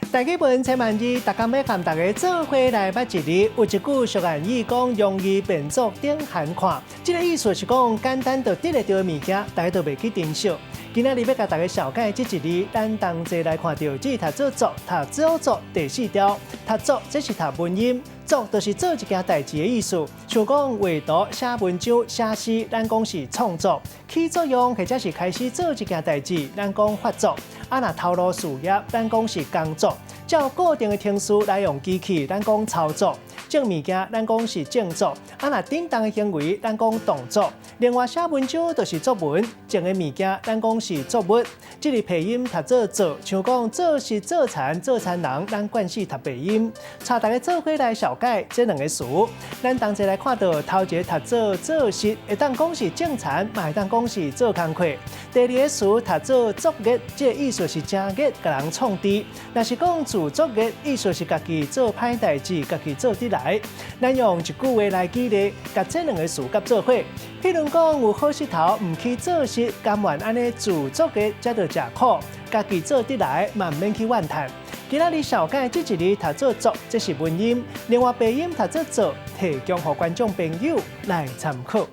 台語文千萬字，逐工欲佮大家做伙來捌一字。有一句俗諺語講，容易便做頂寒看。這个意思是講，簡單就得會著的物件，大家都袂去珍惜。今仔日欲共大家紹介這一字，咱同齊來看著這讀做作，讀做作第四調，讀作這是讀文音，作就是做一件代誌的意思。像講畫圖、寫文章、寫詩，咱講是創作；起作用或者是開始做一件代誌，咱講發作。啊，若投入事業，咱講是工作。照固定的程序來用機器，咱講操作；種物件，咱講是種作。啊，若振動的行為，咱講動作。另外寫文章就是作文，種的物件，咱講是作物。這个白音讀做做，像講做事做田做田人，咱慣勢讀白音。帶大家做伙來紹介這兩個詞，咱同齊來看著頭一個讀做做實，會當講是種田，嘛會當講是做工課。第二个詞讀做作業，這个意思是誠熱，共人創治。若是講自作業，意思是家己做歹代誌，家己做得來。咱用一句話來舉例，共這兩個詞佮做伙。譬如講，有好勢頭，毋去做事，甘願按呢自作業，才著食苦，家己做得來，嘛毋免去怨嘆。今仔日紹介這一字讀做作，這是文音；另外白音讀做做，提供予觀眾朋友來參考。